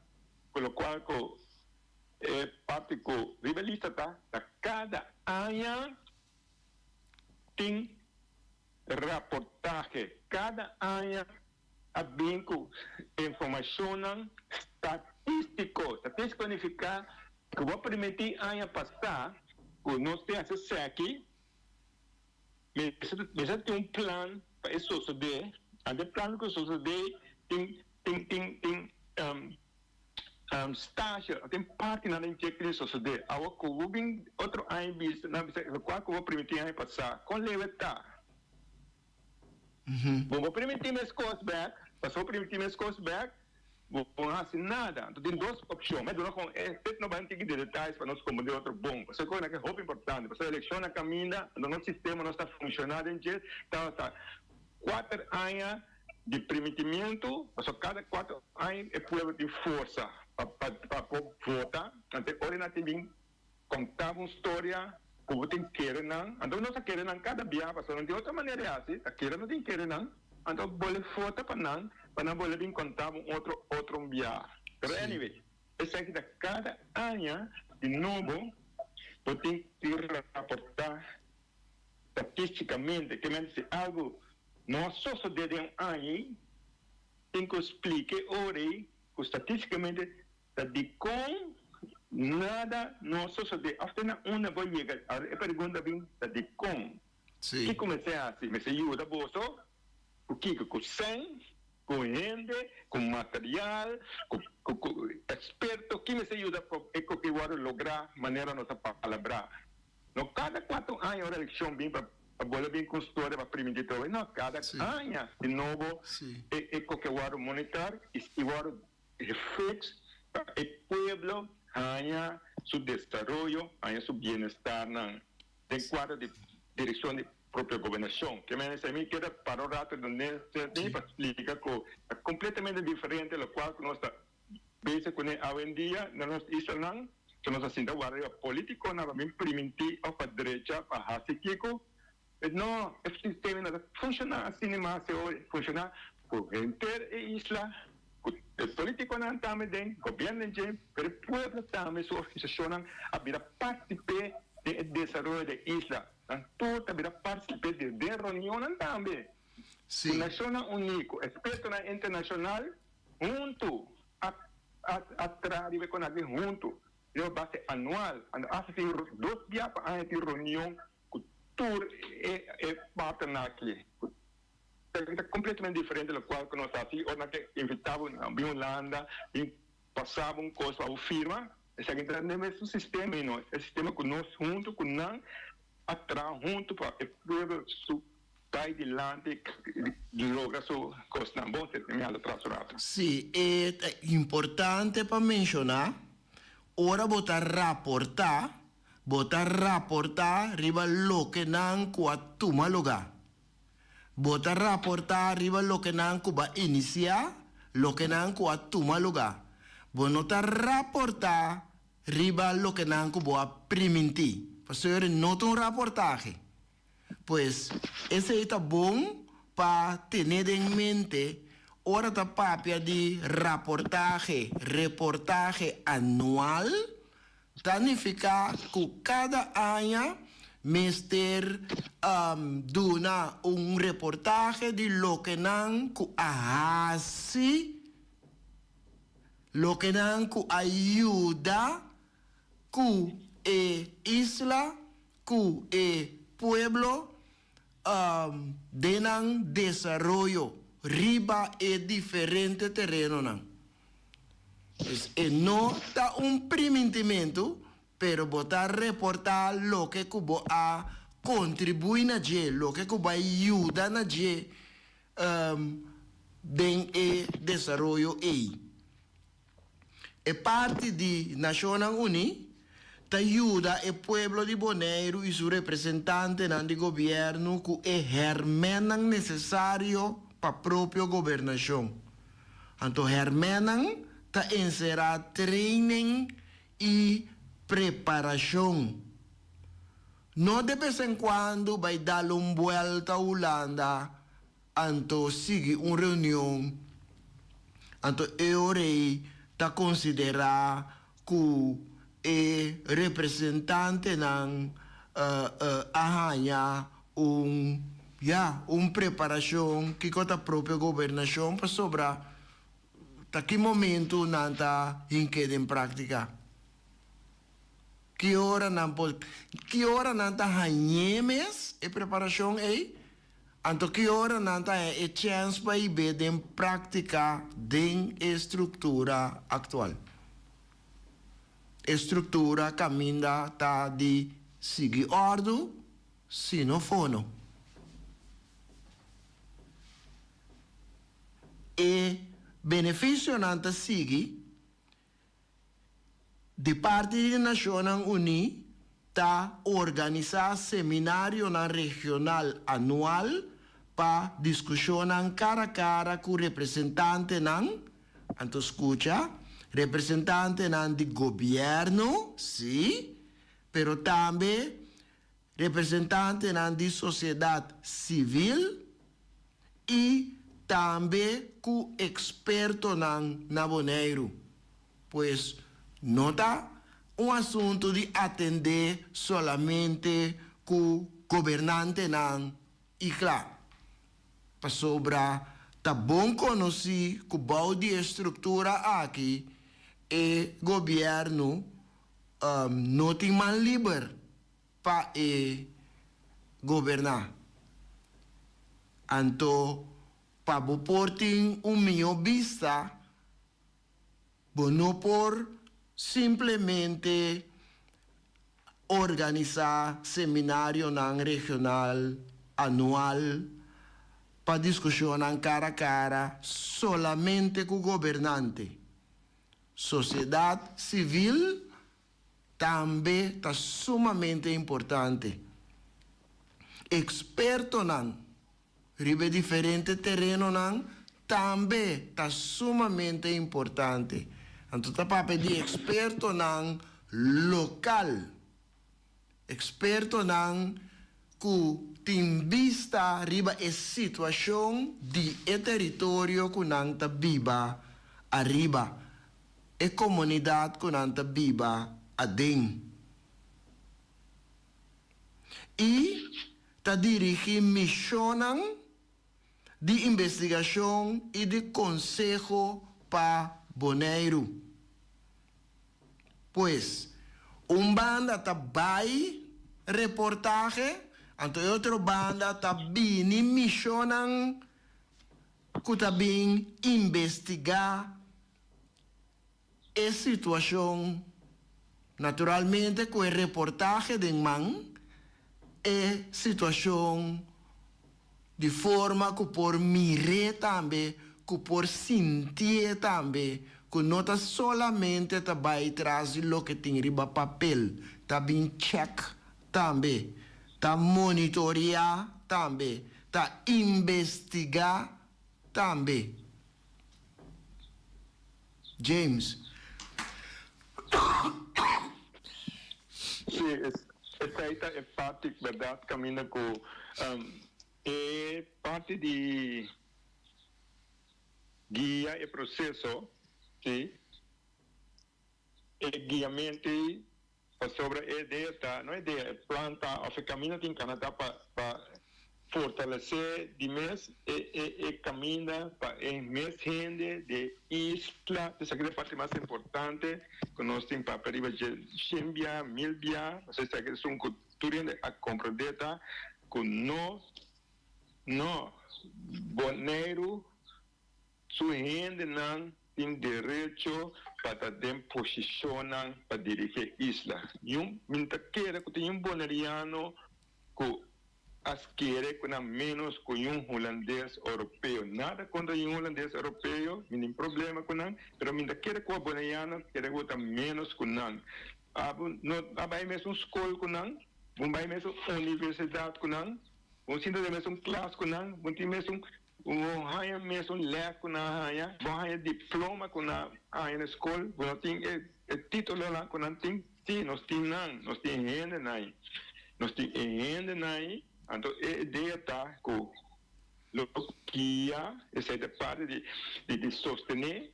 ku lokual ku e parti ku riba e lista ta, ta kada aña tin raportahe, kada aña a bin ku informashonnan statistiko. Statistiko nifiká ku bo a primintí aña pasá ku nos tin hasi esaki. Mester tin un plan pa e sosodé, anto e plan ku sosodé tin tin tin tin stasio, tin partinan den dje ku tin sosodé. Awa ku bo bin otro aña bisa, nan bisa lokual ku bo primintí aña pasá, kon leu e ta? Bo bo primintí meskos bèk, pasobra bo primintí meskos bèk, Bo no hasi nada. Anto tin dos opcion. Mi a duna con e dit no bay tiki di detalles pa nos comprende otro bon. Pasobra e conan aki hopi importante. Pasobra eleccion na caminda, anto nos sistema no sta funciona den dje. Tabata cuater aña di primitimiento, pasobra cada cuater aña e pueblo tin forsa pa pa por vota. Anto e ora nan tin bin conta bo un storia cu bo tin kere nan. Anto nos a kere nan cada biaha pasobra no tin otro manera di haci. Ta kere no tin kere nan. Anto bole fota pa nan, pa nan bole bin conta bo un otro otro un biaha. Pero anyway, esaki ta cada aña di nobo bo tin cu raporta statisticamente, ke men si algo no a sosode den un aña ei, tin cu splica e ora ei cu statisticamente ta dicon nada no a sosode of te na unda bo yega. Ahora e pregunta bin ta dicon. Sí. Kiko mester hasi? Mester yuda boso ku kiko? Ku sèn, ku hende, ku material, ku ku ku eksperto. Ki mester yuda pa e koki wòrdu lográ manera nos a palabrá? No kada kuatro aña ora elekshon bin pa pa bolbe bin ku un storia pa primintí tur. No, kada Sí. aña di nobo Sí. e e koki a wòrdu monitor i i wòrdu fix pa e pueblo haña su desaroyo, haña su bienestarnan. Den kuadro di direkshon di propio gobernashon. Ke men esei mi keda para un rato donde tin pa splika ku ta kompletamente diferente lokual ku nos ta bezig kuné awendia na nos islanan, ku nos a sinta warda riba politikonan pa bin primintí òf pa drecha pa hasi kiko. No, e sistema no ta funshoná asina mas e ora, e funshoná ku henter e isla, ku e politikonan tambe den gobièrnu den dje, pero e pueblo tambe su organisashonnan a bira partisip'é den e desaroyo di e isla. Nan tur ta bira partisip'é den den reunionnan tambe ku Sí. Nashonnan Uní, ku ekspertonan internashonal huntu a. a traha riba e kon aki huntu riba base anual. Anto asta tin dos bia pa aña tin reunion ku tur e e partnernan aki. Ta completamente diferente locual cu nos ta haci ora nan ke invita bo na bin Hulanda bin pasa bo un cos pa bo firma. Esaki ta den mesun sistema y no e sistema cu nos hunto cu nan a traha hunto pa e pueblo su bay dilanti y logra su cosnan bon. Mi hala tras un rato. Sí, e ta importante pa menciona, ora bo ta raporta, bo ta raporta riba lokenan cu a tuma luga. Bo ta raportá riba lokenan ku bo a inisiá, lokenan ku a tuma lugá. Bo no ta raportá riba lokenan ku bo a primintí. Pasobra no ta un raportahe. Pues, esei ta bon pa tene den mente ora ta papia di raportahe, reportahe anual. Ta nifiká ku kada aña mester duna un reportahe di loke nan ku a hasi, loke nan ku a yuda ku e isla, ku e pueblo den nan desaroyo riba e diferente terenonan. Pues e no ta un primintimentu, pero bo ta reportá loke ku bo a kontribuí na dje, loke ku bo a yuda na dje den e desaroyo ei. E parti di Nashonnan Uní ta yuda e pueblo di Boneiru i su representantenan di gobièrnu ku e hèrmènnan nesesario pa propio gobernashon. Anto hèrmènnan ta enserá training i preparashon. No de bes en kuando bai dal un buèlta Hulanda anto sigui un reunion, anto e ora ei ta konsiderá ku e representantenan a haña un, ya, un preparashon kiko ta propio gobernashon pasobra ta ki momentu nan ta hink'é den práktika. Ki ora nan por, ki ora nan ta hañ'é mes e preparashon ei, anto ki ora nan ta haña e chèns pa hib'é den práktika den e struktura aktual. E struktura kaminda ta di sigui òrdu, sino fono. E benefisionan ta sigui. Di parti di Nashonnan Uní ta organisá seminarionan regional anual pa diskushonnan kara kara ku representantenan, anto skucha, representantenan di gobièrnu, sí, pero tambe representantenan di sosiedat sivil i tambe ku ekspertonan na Boneiru. Pues no ta un asuntu di atendé solamente ku gobernantenan i kla. Pasobra ta bon konosí ku bou di e struktura aki e gobièrnu no tin man liber pa e goberná. Anto pa bo por tin un mihó bista, bo no por simplemente organisá seminarionan regional anual pa diskushonnan kara kara solamente ku gobernante. Sosiedat sivil tambe ta sumamente importante. Ekspertonan riba e diferente terenonan tambe ta sumamente importante. Anto ta papia di ekspertonan lokal, ekspertonan ku tin bista riba e situashon di e teritorio ku nan ta biba ariba. E komunidat ku nan ta biba aden i ta dirigí mishonnan di investigashon i di konseho pa Boneiru. Pues, un banda ta bai reportahe, anto e otro banda ta bini mishonnan ku ta bin investigá e situashon. Naturalmente ku e reportahe den man, e situashon di forma ku por mir'é tambe, ku por sintié tambe, ku no ta solamente ta bai tras di loke tin riba papel, ta bin chèk tambe, ta monitoreá tambe, ta investigá tambe. James. Sí, esei ta e parti bèrdat kaminda ku e parti di guia e proseso, sí, e guiamentu ei Pasobra e idea ta, no idea, e plan ta of e caminda tin cana ta pa pa fortalece di mes e e e caminda pa e mes hende di e isla, esaki ta e parti mas importante cu nos tin papia riba dje shen bia, mil bia, pasobra esaki ta esun cu tur hende a comprende ta cu no no Boneiru Su hendenan tin derecho pa ta den posishonnan pa dirigi e isla. Niun mi ta kere ku tin un boneriano ku a skere ku nan ménos ku un hulandes oropeo. Nada kontra un hulandes oropeo, mi tin problema ku nan, pero mi ta kere ku a boneriano kere ku ta ménos ku nan. Abo no a bai mesun skol ku nan, bo bai mesun universidat ku nan, bo sinta den mesun klas ku nan, bo tin mesun Bo haña mesun lès ku nan a haña, bo haña diploma ku nan a haña na skol, bo no tin e titulonan ku nan tin. Sí, nos tin nan, nos tin hendenan ei. Nos tin e hendenan ei, anto e idea ta ku lo guia, esei ta parti di di sostené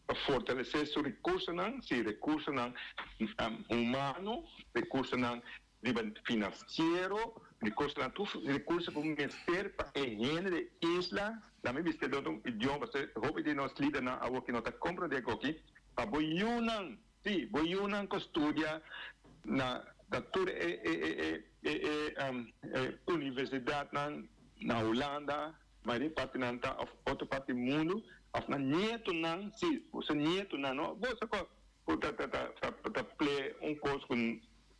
pa fortalesé su rekursonan, sí, rekursonan humano, rekursonan riba finansiero, rekursonan tur rekurso ku mester pa e hende di e isla, tambe mester den otro idioma, pasobra hopi di nos lidernan awoki no ta komprondé koki, pa bo yunan, sí, bo yunan ku studia na na tur e e e e e universidatnan na Hulanda, Mayoria partinan ta of otro parti mundu of nan nietonan, si, boso nietonan no, boso ku ku ta ta ta ta play un kos ku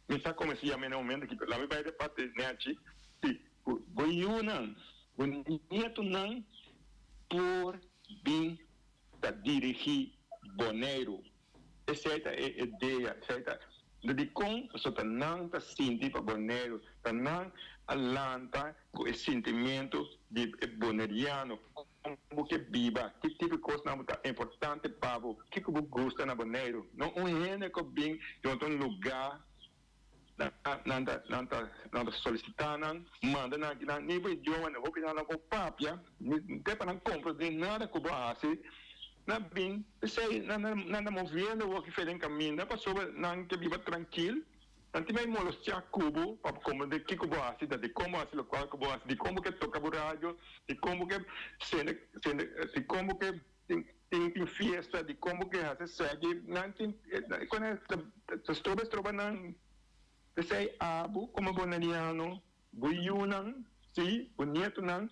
mi sa komo si yama e na momento aki, pero lami bai den parti nechi, si, ku bo yunan, bo nietonan por bin ta dirigi Boneiru. Esei ta e idea, esei ta dikon pasobra ta nan ta sinti pa Boneiru, ta nan a lanta ku e sintimentu di e boneriano, kon bo ke biba, ki tipo di kosnan bo ta importante pa bo, kiko bo gusta na Boneiru. No un hende ku bin di otro lugá nan ta nan ta nan ta solisitá nan, manda nan akinan, ni bo idioma hopi nan no por papia, ni te pa nan komprendé nada ku bo a hasi. Nan bin, p'esei nan nan ta moviendo awor ki fe den kaminda, pasobra nan ke biba trankil, nan tin bai molostiá ku bo pa bo komprendé kiko bo hasi, ta dikon bo hasi lokual ku bo hasi, dikon bo ke toka bo radio, dikon bo ke sende sende, dikon bo ke tin tin tin fiesta, dikon bo ke hasi esaki, nan tin kon e ta stroba stroba nan. P'esei abo komo boneriano, bo yunan, sí, bo nietonan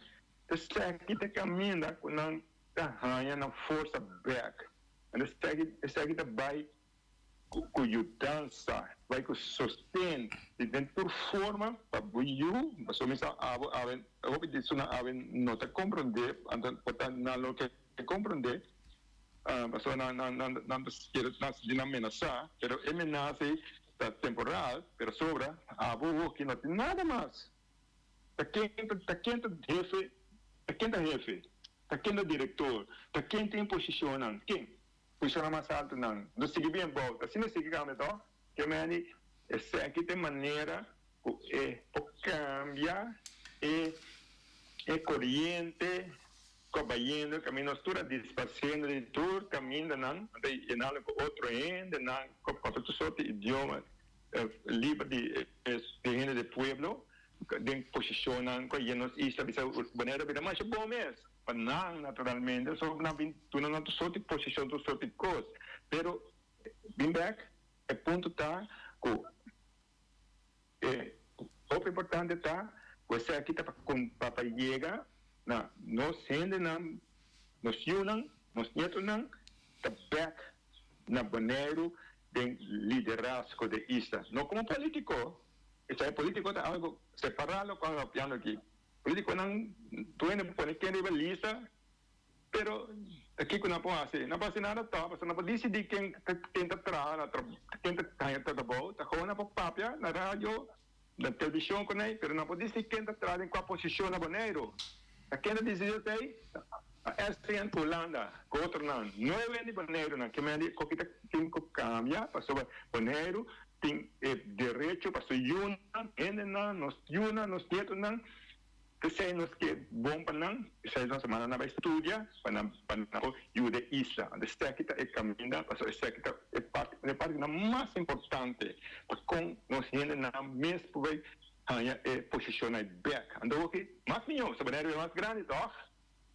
ta seki ta kaminda ku nan ta haña nan forsa bek. Anto esaki esaki ta bai ku ku yudansa, bai ku sosten di den tur forma pa bo yu, pasobra mi sa abo awe hopi di esunnan awe no ta komprondé, anto por ta nan lo ke komprondé, pasobra nan nan nan nan ta kere nan sinti nan menasá, pero e menasa ei ta temporal, pero sobra abo hoki no tin nada mas. Ta ken ta ken ta hefe, ta ken ta hefe, ta ken ta director, ta ken tin posicionnan, ken? Posicionnan mas altonan. No sigui bien bou, ta asina sigui cambia to? Ke meni esaki ta e manera cu e por cambia e e coriente cu a bayendo caminda nos tur a disparciendo di tur camindanan, a ta yenando cu otro hendenan cu a papia tur sorti idioma. Liber di e hende di pueblo den posishonnan ku a yena nos isla bisa Bonaire a bira masha bon mes pa nan naturalmente so nan bin duna nan tur sorti posishon tur sorti kos pero bin bek. E punto ta ku e hopi importante ta ku esaki ta pa pa yega na nos hendenan, nos yunan, nos nietonan ta bek na Boneiru den liderazgo di e isla. No komo politiko, esei politiko ta algo separá lokual nos papiando aki. Politikonan tur hende por pone ken riba lista. Pero ta kiko nan por hasi? Nan por hasi nada tò, pasobra nan por disidí ken ken ta traha na ken ta haña trabou. Ta gewoon nan por papia na radio, na televishon ku nan, pero nan por disidí ken ta traha den kua posishon na Boneiru. Ta ken ta disidí esei? Ta STN ku Hulanda, ku otronan. No e wen di Boneiru nan. Ke men di koki ta tin ku kambia pasobra Boneiru tin e derecho pa su yunan, hendenan, nos yunan, nos nietonan. P'esei nos ke bon pa nan, p'esei nos a manda nan bai studia pa nan pa nan por yuda e isla. Anto esaki ta e kaminda, pasobra esaki ta e parti un e partinan mas importante pa kon nos hendenan mes por bai haña e posishonnan bèk. Anto hopi mas mihó, pasobra Boneiru e mas grandi tòg,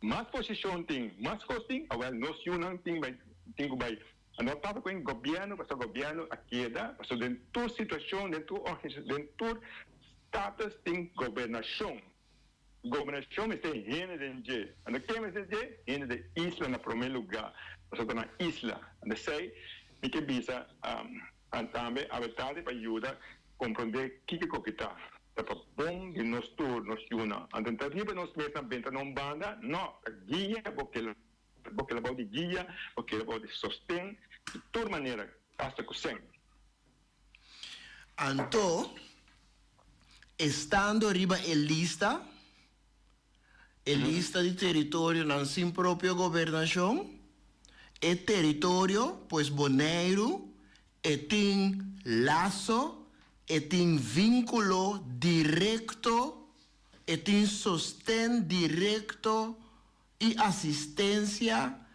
mas posishon tin, mas kos tin, awèl nos yunan tin bai tin ku bai. Anto a pasa ku e gobièrnu, pasobra gobièrnu a keda, pasobra den tur situashon, den tur organisashon, den tur Status tin gobernashon. Gobernashon mester hende den dje. Anto ken mester dje? Hende den isla na prome luga. Pasobra ta na isla. Anto esei mi ke bisa tambe awe tardi pa yuda komprende kiko koki ta. Ta pa bon di nos tur, nos yunan. Anto ta riba nos mes nan benta na un banda? No, ta guia bo ke bo keda bou di guia, bo keda bou di sosten di tur manera, hasta ku sen. Anto, estando riba e lista, e lista di teritorionan sin propio gobernashon, e teritorio, pues Boneiru, e tin laso, e tin vínkulo direkto, e tin sosten direkto i asistensia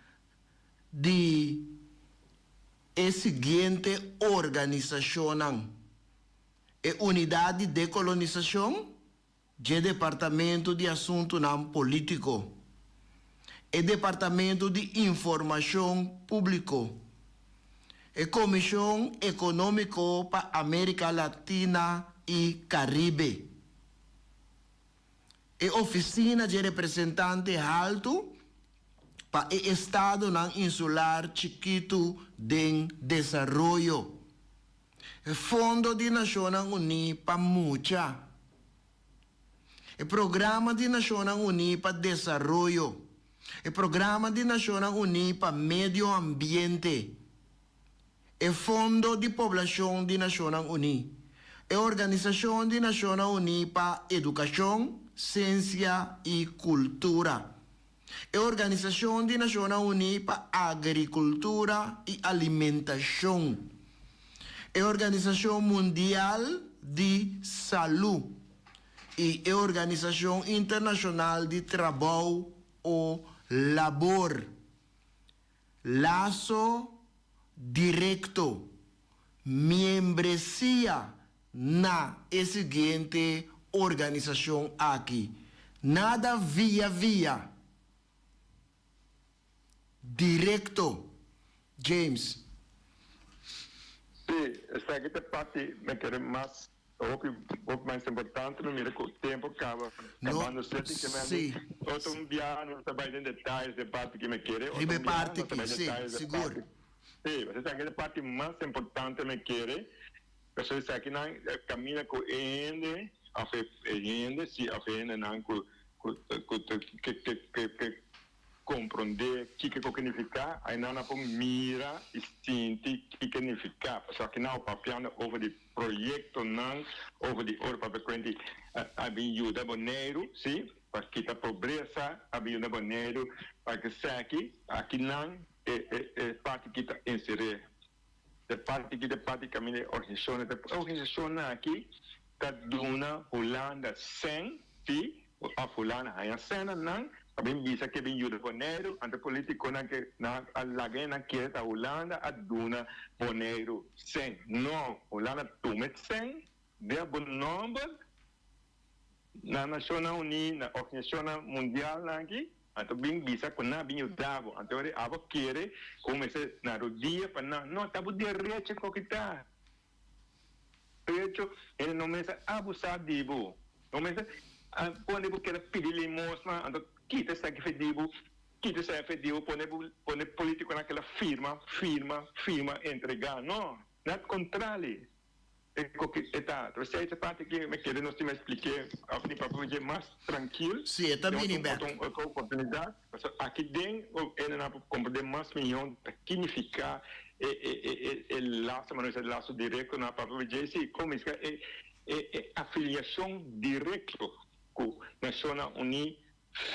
di e siguiente organisashonnan, e Unidat di Dekolonisashon dje Departamento di Asuntunan Polítiko, e Departamento di Informashon Públiko, e Komishon Ekonómiko pa Amérika Latina i Karibe, e Ofisina dje Representante Haltu pa e estadonan insular chikitu den desaroyo. E Fondo di Nashonnan Uní pa Mucha. E Programa di Nashonnan Uní pa Desaroyo. E Programa di Nashonnan Uní pa Medio Ambiente. E Fondo di Poblashon di Nashonnan Uní. E Organisashon di Nashonnan Uní pa Edukashon, Siensia i Kultura. E Organisashon di Nashonnan Uní pa Agrikultura i Alimentashon. E Organisashon Mundial di Salú i e Organisashon Internashonal di Trabou o Labor. Laso direkto, miembresia na e siguiente organisashon aki, nada via via, direkto, James. Sí, esaki ta parti mi kere mas Hopi hopi mas importante mi mira cu tempo caba cabando seti ke mi Sí. Otro un biaha nos ta bay den detayes den parti ke mi kere otro Riba e un biaha parti nos ta aki, bay sí, detayes den sigur. parti sí pasobra esaki ta e parti mas importante mi kere pasobra esakinan caminda cu e hende of e hende si of e hendenan cu cu cu ke ke ke Komprondé kiko ku nifiká, ainan nan por mira i sinti kiko nifiká. Pasobra aki nan papiando over di proyektonan, over di ora papia kuenti a bin yuda Boneiru, sí, pa kita pobresa, a bin yuda Boneiru pa esaki, aki nan e e parti ki ta enseré, e parti ki ta parti kaminda e organisashonnan, e organisashonnan aki ta duna Hulanda sèn, sí, Of fulano haña sena nan a bin bisa ke bin yuda Boneiru, anto politikonan ke nan a laga e nan kere ta Hulanda a duna Boneiru sen. No, Hulanda tuma e sen den bo nomber na Nashonnan Uní, na organisashonnan mundialnan aki. Anto bin bisa ku nan a bin yuda bo. Anto ora abo kere ku bo mester na rodia pa nan. No, ta bo derecho ku kita. Derecho, hende no mester abusá di bo. No mester pone bo keda pidi limosna, anto kita esaki fe di bo, kita esaki fe di bo, pone bo pone politikonan keda firma, firma, firma, entregá. No, net kontrali. E koki e ta. Esei ta parti ki mi kere nos tin expliké of ni papia dje mas trankil. Si, e ta bini bek. Den otro oportunidat. Pasobra aki den hendenan por komprendé mas mihó ta ki nifiká e e e e laso, mano bisa laso direkto na papia dje. Si, kon bisa e e e afiliashon direkto ku Nashonnan Uní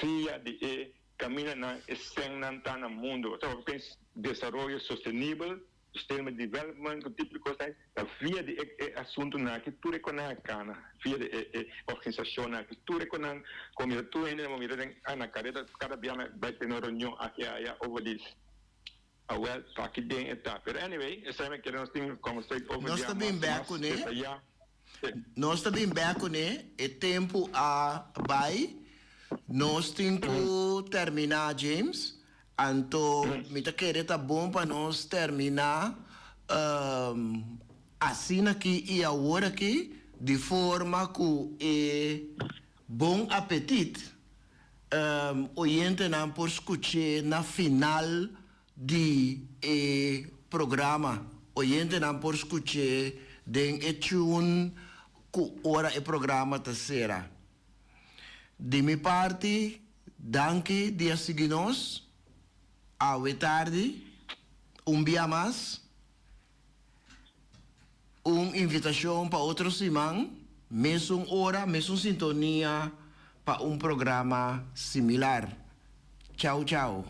via di e kamindanan e sènnan ta na mundu. Tabata pensa desaroyo sostenibel. Sustainable development ku tipo di kos ai ta via di e e asuntunan aki tur e konan a kana via di e e organisashonnan aki tur e konan ku mira tur hende nan mira den a na kareda kada bia nan bai tene un reunion aki aya over di awel ta aki den e ta pero anyway esei mi kere nos tin kombersá over Nos dia ta bin mas bek mas kuné. detayá. Nos ta bin bek kuné e tempu a bai nos tin ku terminá James Anto mi ta kere ta bon pa nos terminá asina aki i awor aki di forma ku e bon apetit oyentenan por skuch'é na final di e programa. Oyentenan por skuch'é den e tune ku ora e programa ta sera. Di mi parti, danki di a sigui nos awe tardi un bia mas. Un invitacion pa otro siman, mesun ora, mesun sintonia pa un programa similar. Chau chau.